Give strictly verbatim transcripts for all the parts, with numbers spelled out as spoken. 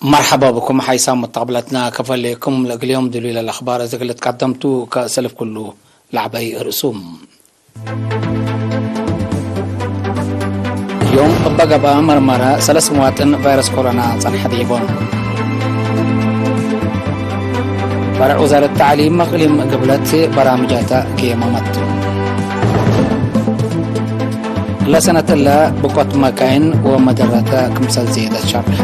መርሐባ ብኩም ሓይሳም መተቅብለትና፣ ከፈሌኩም ለእግል ዮም ድሉይ ለለአኽባር እዜ እግል ትቀደምቱ ከሰልፍ ኩሉ ለዐበይ ርእሱም። ዮም እበ ገብአ መርመረ ሰለስ መዋጥን ቫይረስ ኮሮና ጸንሐ ዲቦም። ፈርዕ ውዛረት ተዕሊም እቅሊም ግብለት በራምጃተ ጌመመት። ለሰነት እለ ብቆት መካይን ወመደረተ ክምሰል ዜደት ሸርሐ።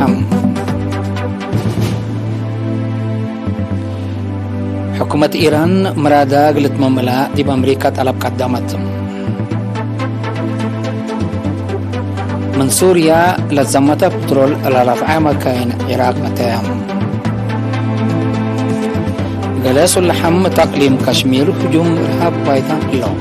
ሕኩመት ኢራን ምራዳ እግል ትመምእላ ዲብ አምሪካ ጠለብ ቀደመት። ምን ሱርያ ለዘመተ ፕትሮል ለረፍዐ መካይን ዒራቅ አተየ። ገሌ ሱልሐም እት አቅሊም ካሽሚር ህጁም እርሃብ ባይታ እለው።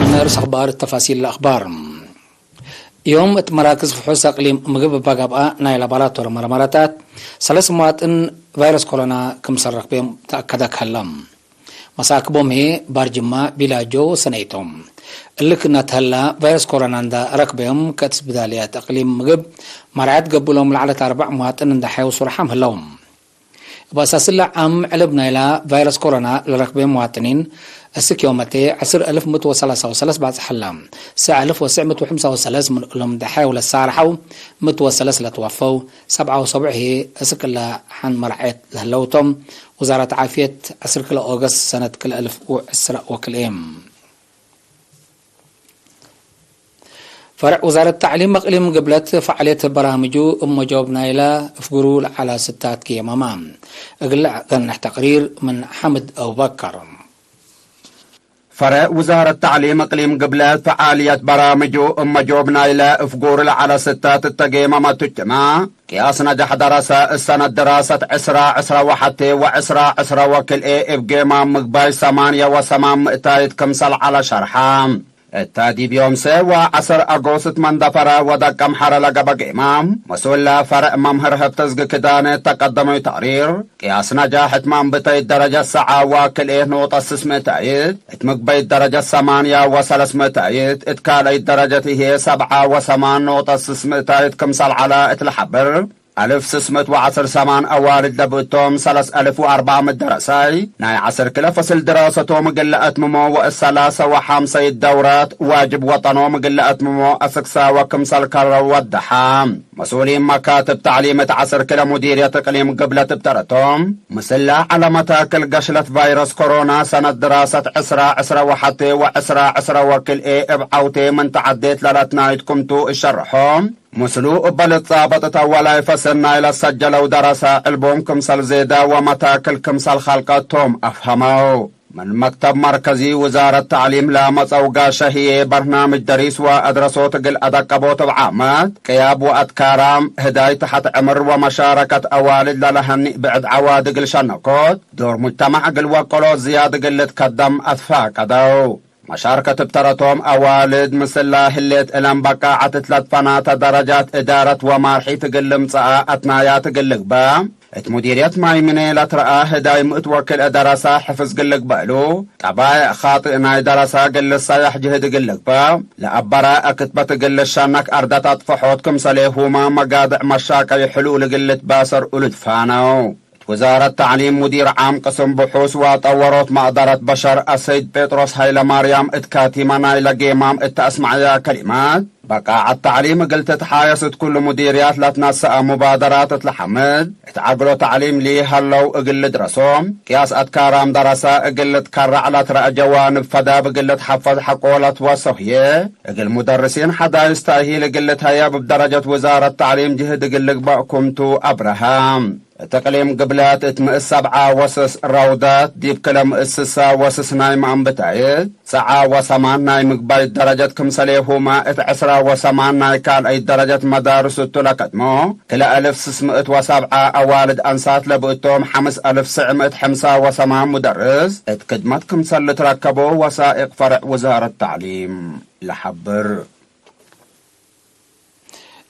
ምን ርእስ አኽባር ተፋሲል ለአኽባር። ዮም እት መራክዝ ፍሑስ አቅሊም ምግብ እበ ገብአ ናይ ላቦራቶሪ መርመረታት ሰለስ መዋጥን ቫይረስ ኮሮና ክምሰል ረክቤም ተአከደ ከለ። መሳክቦም ህዬ ባርጅማ፣ ቢላጆ ወሰነይ ቶም። እሊ ክእነ ተህላ ቫይረስ ኮሮና እንዳ ረክቤም ከእት ስብዳልያት አቅሊም ምግብ መርዐት ገብእሎም ለዐለት አርበዕ መዋጥን እንዳ ሐየው ሱርሓም ህለው። እብ አሳስለ ዓም ዕልብ ናይላ ቫይረስ ኮሮና ለረክቤ መዋጥኒን፣ እስክ ዮመቴ ዐስር አልፍ ምእት ወሰላሳ ወሰለስ ባጽሕ ህላ። ሰዕ አልፍ ወስዕ ምእት ወሐምሳ ወሰለስ ምን እሎም ደሐ ወለሳርሐው፣ ምእት ወሰለስ ለትወፈው፣ ሰብዓ ወሰቡዕ ህዬ እስክ እለ ሐን መርዐየት ለህለው ቶም። ውዛረት ዓፍየት፣ ዐስር ክለ ኦገስት ሰነት ክልኤ አልፍ ወዕስራ ወክልኤ። ፈርዕ ውዛረት ተዕሊም አቅሊም ግብለት ፈዓልየት በራምጁ እብ መጆብ ናይለ እፍግሩ ለዐለ ስታት ጌመመ። እግል ለአገንሕ ተቅሪር ምን ሓምድ አቡበከር። ፈርዕ ውዛረት ተዕሊም አቅሊም ግብለት ፈዓልየት በራምጁ እብ መጆብ ናይለ እፍግሩ ለዐለ ስታት እተ ጌመመቱ ጅመ። ቅያስ ነጃሕ ደረሰ እሰነት ድራሰት ዕስራ ዕስራ ወሐቴ ወዕስራ ዕስራ ወክልኤ እብ ጌማም ምግባይ ሰማንየ ወሰማን ምእታይት ክምሰል ዐለ ሸርሐ። እተ ዲብ ዮም ሰዕ ወዐስር አጎስት መንደፈረ ወደቀምሐረ ለገብአ ጌማም፣ መስኡል ለፈርዕ መምህር ህብተዝጊ ክዳነ እተ ቀደመዩ ተቅሪር፣ ቅያስ ነጃሕ እት መንብተይት ደረጀት ሰብዓ ወክልኤ ኖጠ ስስ ምእታይት፣ እት ምግበይት ደረጀት ሰማንያ ወሰለስ ምእታይት፣ እት ካልአይት ደረጀት ህዬ ሰብዓ ወሰማን ኖጠ ስስ ምእታይት ክምሰል ዐለ እት ለሐብር፣ አልፍ ስስ ምእት ወዐስር ሰማን አዋልድ ለብእቶም፣ ሰለስ አልፍ ወአርበዕ ምእት ደረሳይ ናይ ዐስር ክለ ፈስል ድራሰቶም እግል ለአትምሞ ወእት ሰላሰ ወሐምሰይት ደውራት ዋጅብ ወጠኖም እግል ለአትምሞ አስክ ሳወ ክምሰል ከረው ወደሐ። መስኡሊን መካትብ ተዕሊም እት ዐስር ክለ ሙዲርየት እቅሊም ግብለት እብ ተረቶም፣ ምስለ ዐለ መታክል ገሽለት ቫይረስ ኮሮና ሰነት ድራሰት ዕስራ ዕስራ ወሐቴ ወዕስራ ዕስራ ወክልኤ እብ ዐውቴ ምን ተዐዴት ለለትናይት ክምቱ እሸርሖ። ምስሉ እበ ልትጻበጥ እት አወላይ ፈስል ናይለ ሰጀለው ደረሰ ዕልቦም ክምሰል ዜደ ወመታክል ክምሰል ኸልቀቶም አፍሀመው። ምን መክተብ መርከዚ ውዛረት ተዕሊም ለመጸው ጋሸ ህዬ፣ በርናምጅ ደሪስ ወአድረሶት እግል አደቀቦት እብ ዓመት፣ ቅያብ ወአትካራም ህዳይ ተሐት ዕምር ወመሻረከት አዋልድ ለለሀኒ ብዕድ ዐዋድ እግል ሸነኮት፣ ዶር ሙጅተማዕ እግል ወቀሎት ዝያድ እግል ልትከደም አትፋቀደው። መሻርከት እብ ተረቶም አዋልድ ምስላ ህሌት እለን በቃዐት እት ለትፈናተ ደረጃት እዳረት ወማርሒት እግል ልምጸአ አትናያት እግል ልግበእ። እት ሙዲርየት ማይምኔ ለትረአ ህዳይ ምእት ወክልኤ ደረሰ ሕፍዝ እግል ልግበእ እሉ፣ ጠባይዕ ኻጥእ ናይ ደረሰ እግል ልሰየሕ ጅህድ እግል ልግበእ፣ ለአበረ እክትበት እግል ልሸነክ አርደት አጥፈሖት ክምሰሌሁመ መጋድዕ መሻቀይ ሕሉል እግል ልትባሰር እሉ ትፋነው። እት ውዛረት ተዕሊም ሙዲር ዓም ቅስም ብሑስ ወጠወሮት መቅደረት በሸር አሰይድ ጴጥሮስ ሀይለማርያም እት ካቲመ ናይለ ጌማም እት አስመዐየ ከሊማት፣ በቃዐት ተዕሊም እግል ትትሓየስ እት ኩሉ ሙዲርያት ለትነሰአ ሙባደራት እት ለሐምድ፣ እት ዐግሎ ተዕሊም ሊሀለው እግል ልድረሶም፣ ቅያስ አትካራም ደረሰ እግል ልትከረዕ ለትረአ ጀዋንብ ፈዳብ እግል ልትሐፈዝ ሐቆ ለትወሰው ህዬ፣ እግል ሙደርሲን ሐዳይስ ተእሂል እግል ልትሀየብ እብ ደረጀት ውዛረት ተዕሊም ጅህድ እግል ልግበእ ክምቱ አብረሀ። እት እቅሊም ግብለት እት ምእት ሰብዓ ወስስ ረውዳት ዲብ ክለ ምእት ስሳ ወስስ ናይ መአንብታይት፣ ሰብዓ ወሰማን ናይ ምግባይት ደረጀት ክምሰሌሁመ እት ዕስራ ወሰማን ናይ ካልአይት ደረጀት መዳርስ እቱ ለከድሞ፣ ክለ አልፍ ስስ ምእት ወሰብዓ አዋልድ አንሳት ለብእቶም፣ ሐምስ አልፍ ስዕ ምእት ሕምሳ ወሰማን ሙደርስ እት ክድመት ክምሰል ልትረከቦ ወሳኢቅ ፈርዕ ውዛረት ተዕሊም ለሐብር።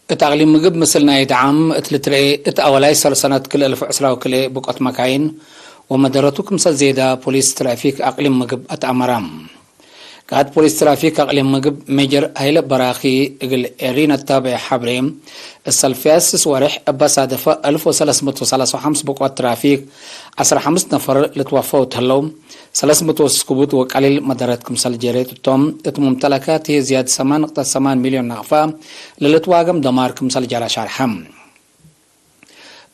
እት አቅሊም ምግብ ምስል ናይት ዓም እት ልትርኤ እት አወላይ ሰልሰነት ክልኤ አልፍ ዕስራ ወክልኤ ብቆት መካይን ወመደረቱ ክምሰል ዜዳ ፖሊስ ትራፊክ አቅሊም ምግብ አትአመረ። ቃእድ ፖሊስ ትራፊክ አቅሊም ምግብ ሜጀር ሀይለ በራኺ እግል ኤሪና እታብዕ ሐብሬ፣ እሰልፍ ያስስ ወሬሕ እበ ሳደፈ አልፍ ወሰለስ ምእት ወሰላስ ወሐምስ ብቆት ትራፊክ ዐስር ሐምስ ነፈር ልትወፈው ተህለው፣ ሰለስ ምእት ወስኩቡት ወቀሊል መደረት ክምሰል ጀሬት እቶም፣ እት ሙምተለካት ህይ ዝያድ ሰማን ንቅጠት ሰማን ሚልዮን ናቅፋ ለልትዋገም ደማር ክምሰል ጀረ ሻርሐ።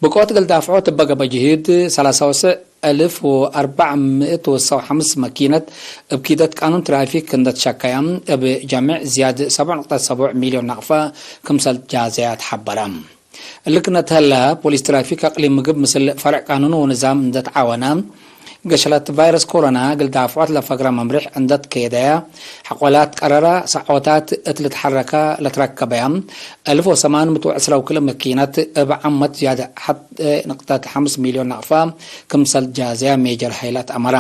ብቆት እግል ዳፍዖት እበ ገብአ ጅህድ፣ ሰላሳ ወሰዕ አልፍ ወአርበዕ ምእት ወሰው ሐምስ መኪነት እብ ኪደት ቃኑን ትራፊክ እንደ ትሸከያ፣ እብ ጀሚዕ ዝያድ ሰብዕ ንቅጠት ሰብዕ ሚልዮን ናቅፋ ክምሰል ጃዘያ ተሐበረ። እሊ ክነት ሀለ፣ ፖሊስ ትራፊክ አቅሊም ምግብ ምስል ፈርዕ ቃኑን ወንዛም እንደ ተዓወነ፣ ገሸለት ቫይረስ ኮሮና እግል ዳፍዖት ለፈግረ መምሪሕ እንደ ትከየደያ፣ ሐቆላት ቀረራ ሰዕወታት እት ልትሐረካ ለትረከበያ፣ አልፍ ወሰማን ምእት ወዕስራ ወክልኤ መኪነት እብ ዓመት ዝያድ ሐድ ንቅጠት ሐምስ ሚልዮን ናቅፋ ክምሰል ጃዘያ ሜጀር ሀይለ አትአመረ።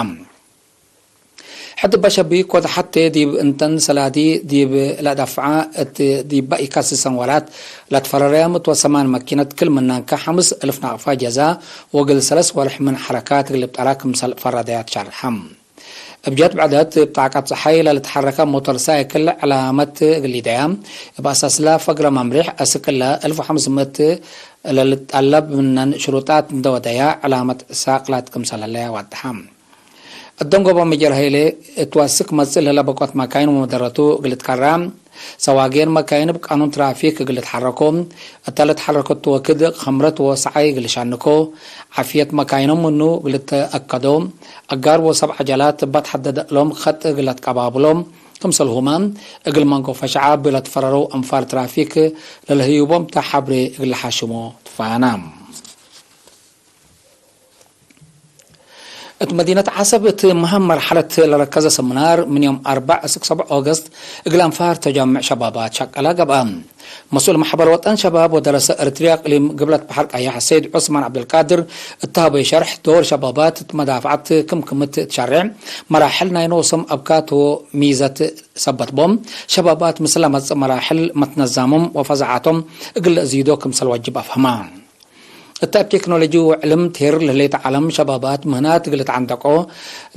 ሕድ እበ ሸቢኮ ሐቴ ዲብ እንተን ሰላዲ ዲብ ለአደፍዐ እት ዲበ ኢካስሰን ወራት ለትፈረረያ ምእት ወሰማን መኪነት ክል ምናንከ ሐምስ እልፍ ናቅፋ ጀዛ ወእግል ሰለስ ወርሕ ምን ሐረካት እግል ልብጠራ ክምሰል ፈረደያ ትሸርሐ። እብ ጀት ብዕደት እብ ጣቀት ጸሓይ ለልትሐረከ ሞተር ሳይክል ዕላመት እግል ሊደያ፣ እብ አሳስላ ፈግረ መምሪሕ አስክ እለ አልፍ ወሐምስ ምእት ለልትጠለብ ምነን ሽሩጣት እንደ ወደያ ዕላመት ሳቅላት ክምሰል ህለያ ዋድሐ። እደንጎበ መጀር ሀይሌ እት ዋስክ መጽእ ለለበቆት መካይን ወመደረቱ እግል ልትከራ፣ ሰዋጌን መካይን እብ ቃኑን ትራፊክ እግል ልትሐረኮ፣ እተ ለትሐረከቱ ወክድ፣ ከምረት ወሰዓይ እግል ልሻንኮ፣ ዓፍየት መካይኖም ምኑ እግል ልትአከዶ፣ አጋር ወሰብ ዐጀላት እበ ተሐደደ እሎም ከጥ እግል ለትቀባብሎ፣ ክምሰልሁመ እግል መንጎፈ ሸዐብ ለትፈረረው አንፋር ትራፊክ ለልህዩቦም ተ ሐብሬ እግል ለሐሽሞ ትፋና። እት መዲነት ዐሰብ እት መሀም መርሐለት ለረከዘ ሰምናር፣ ምን ዮም አርበዕ እስክ ሰብዕ ኦገስት እግል አንፋር ተጃምዕ ሸባባት ሸቀለ ገብአ። መስኡል መሕበር ወጠን ሸባብ ወደረሰ እርትርያ እቅሊም ግብለት በሐር ቀያሕ ሰይድ ዑስማን ዐብደልቃድር እት ሀበየ ሸርሕ፣ ዶር ሸባባት እት መዳፍዐት ክም ክምት ትሸሬዕ መራሕል ናይ ኖሶም አብካት ወሚዘት ሰበት ቦም፣ ሸባባት ምስል ለመጽእ መራሕል መትነዛሞም ወፈዛዓቶም እግል ለአዚዶ ክምሰል ወጅብ አፍሀማ። እተ እብ ቴክኖሎጂ ወዕልም ቴር ለህሌት ዐለም ሸባባት ምህናት እግል ልትዐንደቆ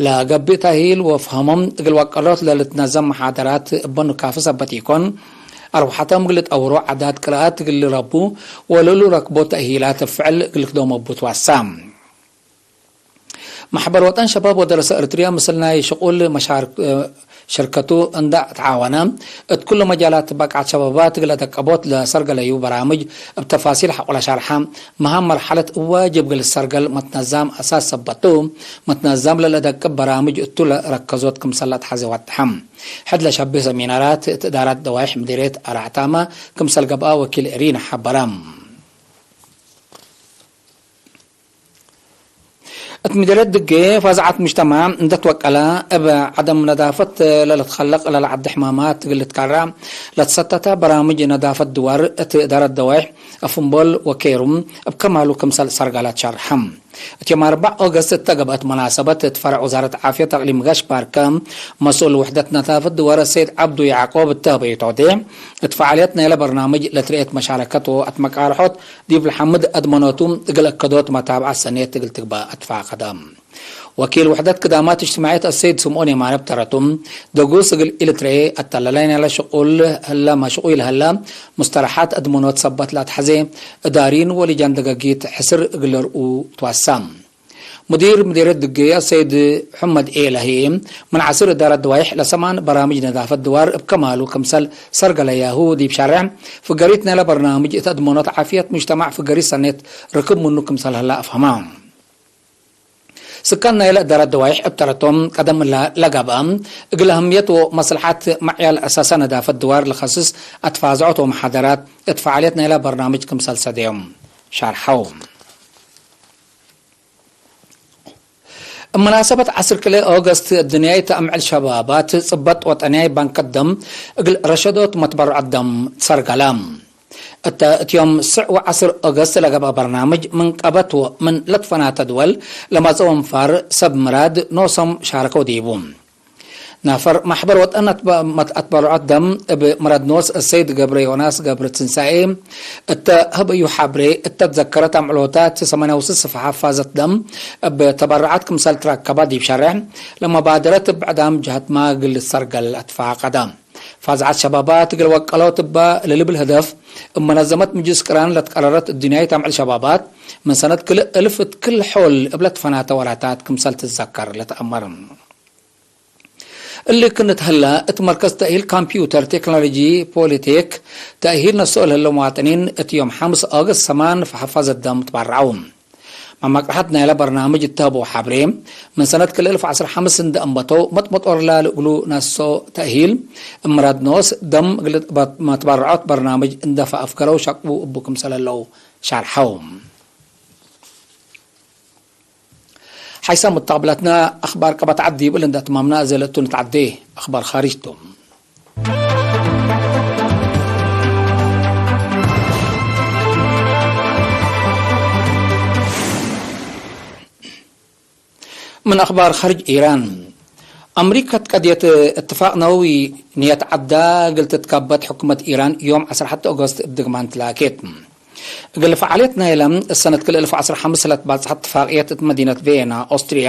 ለገብእ ተእሂል ወፍሀሞም እግል ወቀሎት ለልትነዘም መሓደራት እበኑ ካፊ ሰበት ኢኮን፣ አርወሐቶም እግል ልጠውሮ፣ ዓዳት ቅራአት እግል ልረቡ ወለእሉ ረክቦ ተእሂላት እብ ፍዕል እግል ልክደሞ እቡ ትዋሳ። መሕበር ወጠን ሸባብ ወደረሰ እርትርያ ምስል ናይ ሽቁል መሻር-፣ ሽርከቱ እንዳ ተዓወነ፣ እት ኩሉ መጃላት በቃት ሸባባት እግለ ደቀቦት ለሰርገለዩ በራምጅ እብ ተፋሲል ሐቆለ ሸርሐ። መሃም መርሐለት እብ ዋጅብ እግል ሰርገል መትነዛም አሳስ ሰበቱ፣ መትነዛም ለለደቅብ በራምጅ እቱ ለረከዞት ክምሰል ለአትሐዜ ወድሐ። ሕድ ለሸብህ ሰሚናራት እት እዳራት ደዋይሕ ምዲርየት አራዕታመ ክምሰል ገብአ ወኪል እሪነ ሐበረ። እት ምዲርየት ድጌ ፋዛዓት ሙጅተማዕ እንደ ትወቀለ፣ እብ ዐደም ነዳፈት ለልትከለቅ ለለዐደ ሕማማት እግል ልትከራ ለትሰተተ በራምጅ ነዳፈት ድዋር እት እዳረት ደዋይሕ አፍንቦል ወኬሩም እብ ከማሉ ክምሰል ሰርጋላት ሸርሐ። እት ዮም አርበዕ ኦገስት እተ ገብአት መናሰበት እት ፈረዕ ወዛረት ዓፍየት አቅሊም ጋሽ ባርከ መስኡል ውሕደት ነዳፈት ድዋር ሰይድ ዐብዱ ያዕቆብ እተ ህበዩ ተውዴሕ፣ እት ፈዓልየት ናይለ በርናምጅ ለትርኤት መሻረከት ወአትመቃርሖት ዲብ ለሐምድ አድመኖቱ እግል አከዶት መታብዐት ሰኔት እግል ትግበእ አትፋቀደ። ወኪል ውሕደት ክዳማት እጅትማዕየት አሰይድ ስምኦን የማነ ብተረቱ፣ ደጉስ እግል ኢልትርኤ አተለላይ ናይለ ሽቁል ህለ መሽቁይ ለህለ ሙስተረሓት አድመኖት ሰበት ለአትሐዜ እዳሪን ወሊጃን ደገጊት ሕስር እግል ለርኡ ትዋሳ። ሙዲር ምዲርየት ድጌ አሰይድ ሑመድ ኤለ ህዬ፣ ምን ዐስር እዳረት ደዋይሕ ለሰማን በራምጅ ነዳፈት ድዋር እብ ከማሉ ክምሰል ሰርገለያሁ ዲብ ሸርሕ፣ ፍገሪት ናይለ በርናምጅ እት አድመኖት ዓፍየት ሙጅተማዕ ፍገሪት ሰኔት ርክብ ምኑ ክምሰል ህለ አፍሀማ። ስካን ናይለ እዳረት ደዋይሕ እብ ተረቶም ቀደም እላ ለገብአ፣ እግል አህምየት ወመስለሐት መዕያል አሳሰ ነዳፈት ድዋር ለከስስ አትፋዝዖት ወመሓደራት እት ፈዓልየት ናይለ በርናምጅ ክምሰል ሰደዮም ሸርሐው። እብ መናሰበት ዐስር ክልኤ ኦገስት፣ አዱንያይት አምዕል ሸባባት ጽበጥ ወጠንያይ ባንከት ደም እግል ረሸዶት መትበርዐት ደም ትሰርገለ። እተ እት ዮም ስዕ ወዐስር ኦገስት ለገብአ በርናምጅ ምን ቀበት ወምን ለትፈናተ ድወል ለመጽአው አንፋር ሰብ ምራድ ኖሶም ሻረከው ዲቡ። ናፈር ማሕበር ወጠን አትበ-፣ መት-፣ አትበረዖት ደም እብ ምራድኖስ ሰይድ ገብረ ዮናስ ገብረ ትንሳኤ እተ ሀበዩ ሐብሬ፣ እተ ትዘከረት አምዕሎታት ሰማንያ ወስስ ሰፍሐ ፋዘት ደም እብ ተበረዓት ክምሰል ትረከበ ዲብ ሸሬሕ፣ ለመባደረት እብ ዕዳም ጀሀትመ እግል ልትሰርገል አትፋቀደ። ፋዝዐት ሸባባት እግል ወቀሎት እበ ለልብል ህደፍ፣ እብ መነዘመት ምጅልስ ቅራን ለትቀረረት እድንያይት አምዕል ሸባባት፣ ምን ሰነት ክልእ እልፍ እት ክል ሖል እብ ለትፈናተ ወላታት ክምሰል ትዘከር ልትአመር። እሊ ክእነ እት ህለ፣ እት መርከዝ ተእሂል ኮምፒውተር ቴክኖሎጂ ፖሊቴክ፣ ተእሂል ነስኦ ለህለ መዋጥኒን፣ እት ዮም ሐምስ ኦገስት ሰማን ፈሐፋዘት ደም ትባረዐው። መማቅርሐት ናይለ በርናምጅ እተህበው ሐብሬ፣ ምን ሰነት ክልኤ እልፍ ዐስር ሐምስ እንደ አንበተው፣ መጥመጦርላ ለእግሉ ነስኦ ተእሂል፣ እምራድ ኖስ ደም እግል መትባረዖት በርናምጅ እንደ ፈአፍገረው ሸቅቡ እቡ ክምሰለ ህለው ሻርሐው። ሓይሳም መተቅብላትና አኽባር ቀበት ዐድ ዲብ እሊ እንደ አትማምና፣ እዘ ለእቱ ንትዓዴ አኽባር ኻርጅ ቱ። ምን አኽባር ኻርጅ ኢራን፣ አምሪካ ትቀድየት እትፋቅ ነወዊ ንየት ዐዳ እግል ትትከበት ሕኩመት ኢራን ዮም ዐስር ወሐተ ኦገስት እብ ድግማን ትላኬት። እግል ፈዓልየት ናይለ ሰነት ክልኤ እልፍ ወዐስር ወሐምስ ለትባጽሐት እትፋቅየት እት መዲነት ቬና፣ ኦስትርያ፣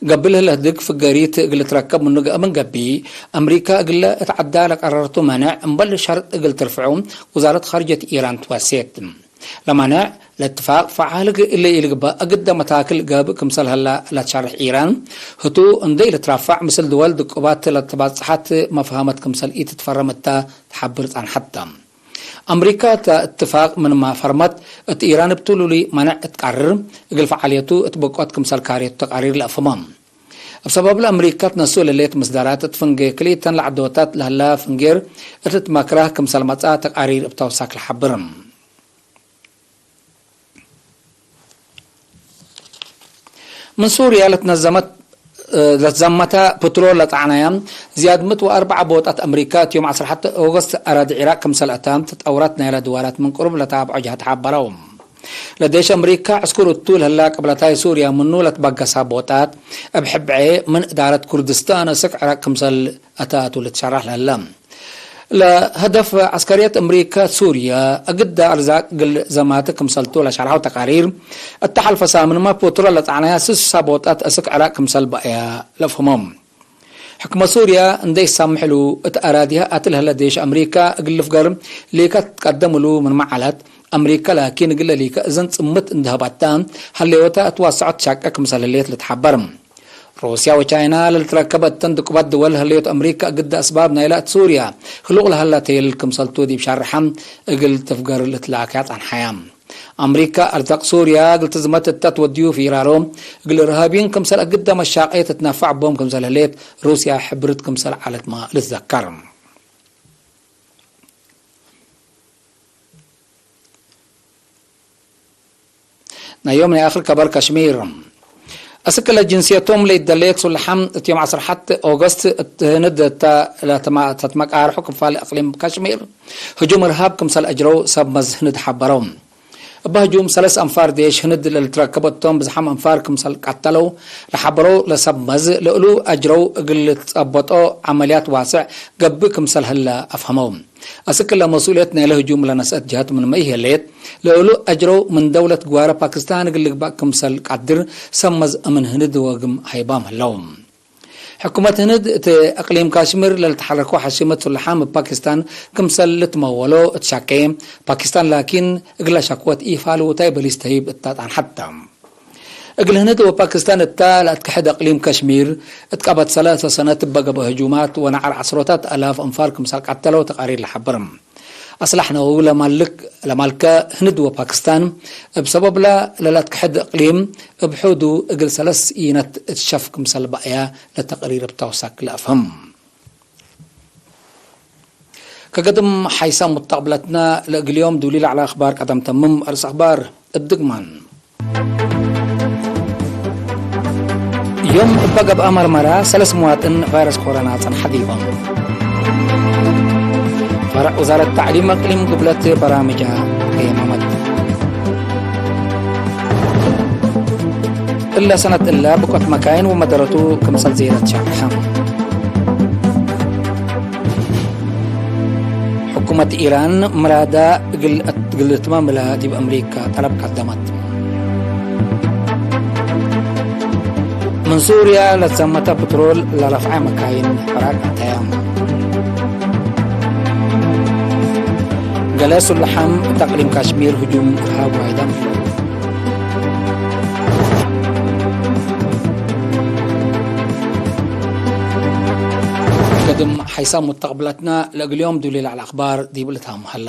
ገብእ ለህለ ህድግ ፍገሪት እግል ልትረከብ ምኑ ገአ ምን ገብእ፣ አምሪካ እግለ እት ዐዳ ለቀረረቱ መነዕ እምበል ሸርጥ እግል ትርፍዑ ውዛረት ኻርጅየት ኢራን ትወሴት። ለማነዕ ለእትፋቅ ፈዓል እግል ኢልግበእ እግደ መታክል ገብእ ክምሰል ህለ ለትሸርሕ ኢራን፣ ህቱ እንዴ ኢልትራፋዕ ምስል ድወል ድቁባት ለትባጽሐት መፍሀመት ክምሰል ኢትትፈረም እተ ተሐብር ጸንሐት ተ። አምሪካ እተ እትፋቅ ምንመ ፈርመት፣ እት ኢራን እብ ቱሉሊ መነዕ እት ቀርር፣ እግል ፈዓልየቱ እት ብቆት ክምሰል ካሬቱ ተቃሪር ለአፍህመ። እብ ሰበብለ አምሪካ ትነስኦ ለሌት ምስዳራት እት ፍንጌ ክልኢተን ለዐዶታት ለህላ ፍንጌር እት ልትመክራህ ክምሰል መጽአ ተቃሪር እብ ተውሳክ ለሐብር። ምን ሱርያ ለትነዘመት፣ ለትዘመተ ፕትሮል ለጠዓናያ ዝያድ ምእት ወአርበዕ ቦጣት አምሪካ፣ እት ዮም ዐስር ወሐተ ኦገስት አራዲ ዒራቅ ክምሰል አታ ተጠውራት ናይለ ድዋላት ምን ቅሩብ ለታብዖ ጀሀት ሐበረው። ለዴሽ አምሪካ ዕስኩር እቱ ለህላ ቅብለታይ ሱርያ ምኑ ለትበገሳ ቦጣት፣ እብ ሕብዔ ምን እዳረት ኩርድስታን እስክ ዒራቅ ክምሰል አተ ቱ ልትሸረሕ ለህለ። ለሀደፍ ዐስከርየት አምሪካ ሱርያ፣ እግዳ አርዛቅ እግል ዘማተ ክምሰልቱ ለሸርሐው ተቃሪር፣ እተ ሐልፈ ሳምንመ ፕትሮል ለጠዓናያ ስሳ ቦጣት እስክ ዒራቅ ክምሰል በአያ ለፍህመው። ሕክመት ሱርያ እንዴ ኢሳምሕ እሉ፣ እት አራዲሀ አቲ ለህለ ዴሽ አምሪካ እግል ልፍገር ሊከ ትትቀደም እሉ ምንመ ዐለት፣ አምሪካ ላኪን እግለ ሊከ እዘን ጽምት እንዴ ሀበተ፣ ሀሌወተ እት ወሰዖት ትሻቀ ክምሰል ህሌት ልትሐበር። ሩስያ ወቻይና ለልትረከበ እተን ድቁባት ድወል ህሌት አምሪካ እግደ አስባብ ናይለ እት ሱርያ ህሉቅ ለሀላ ቴል ክምሰልቱ ዲብ ሻርሐ እግል ትፍገር ልትላከያ ጸንሐያ። አምሪካ አርዛቅ ሱርያ እግል ትዝመት እተ ትወድዩ ፊራሮ እግል እርሃብይን ክምሰል እግደ መሻቄ ትትነፈዕ ቦም ክምሰል ህሌት ሩስያ ሕብርት ክምሰል ዐለትመ ልትዘከር። ናይ ዮም ናይ አክር ከበር ከሽሚር። አስክ ለጅንስየቶም ለኢደለየት ሱልሓም እት ዮም ዐስር ወሐተ ኦገስት እት ህንድ እተ ለተትመቃርሑ ክፋል እቅሊም ከሽሚር ህጁም እርሃብ ክምሰል አጅረው ሰብ መዝ ህንድ ሐበረው። እበ ህጁም ሰለስ አንፋር ዴሽ ህንድ ለልትረከቦ እቶም ብዝሓም አንፋር ክምሰል ቀተለው ለሐበረው ለሰብ መዝ ለእሉ አጅረው እግል ልትጸበጦ ዐመልያት ዋስዕ ገብእ ክምሰል ህለ አፍሀመው። አስክ እለ መስኡልየት ናይለ ህጁም ለነስአት ጀሀት ምንመ ኢሄሌት፣ ለእሉ አጅረው ምን ደውለት ግዋረ ፓኪስታን እግል ልግባእ ክምሰል ቀድር ሰመዝ እምን ህንድ ወግም ሀይባም ህለው። ሕኩመት ህንድ እት እቅሊም ካሽሚር ለልትሐረኮ ሐሽመት ሱልሓም እብ ፓኪስታን ክምሰል ልትመወሎ እት ሻኬ፣ ፓኪስታን ላኪን እግለ ሸክወት ኢፋልውታይ በሊስ ተህይብ እተ ጣንሐት ተ። እግል ህንድ ወፓኪስታን እተ ለአትከሐድ እቅሊም ከሽሚር፣ እት ቀበት ሰለሰ ሰነት እበ ገብአ ህጁማት ወነዐር ዐስሮታት አላፍ አንፋር ክምሰል ቀተለው ተቃሪር ለሐብር። አስላሕ ነው ለማልክ፣ ለማልከ ህንድ ወፓኪስታን፣ እብ ሰበብለ ለለአትከሐድ እቅሊም፣ እብ ሑዱ እግል ሰለስ ኢነት እት ሸፍ ክምሰል በአያ ለተቅሪር እብ ተውሳክ ለአፍህም። ከገድም ሓይሳም ሙተቅብለትነ ለእግል ዮም ዱሊ ለዐለ አኽባር ቀደም ተምም። አርስ አኽባር እብ ድግማን። ዮም እበ ገብአ መርመራ ሰለስ መዋጥን ቫይረስ ኮሮና ጸንሐ ዲቦም። ፈረዕ ውዛረት ተዕሊም አቅሊም ግብለት በራምጃ ገየመመት። እለ ሰነት እለ ብቆት መካይን ወመደረቱ ክምሰል ዜረት ሻርሐ። ሕኩመት ኢራን ምራዳ እግል እት-፣ እግል ልትመምላ ዲብ አምሪካ ጠለብ ቀደመት። ምን ሱርያ ለትሰመተ ፕትሮል ለረፍዐ መካይን ዕራቅ አተያ። ገሌ ሱላሓም እት አቅሊም ካሽሚር ህጁም እርሃብ ዋይዳም። ከድም ሐይሳም ሙተቅብለትና ለእግል ዮም ዱሊል ዐለ አክባር ዲብ ልታም ሀላ።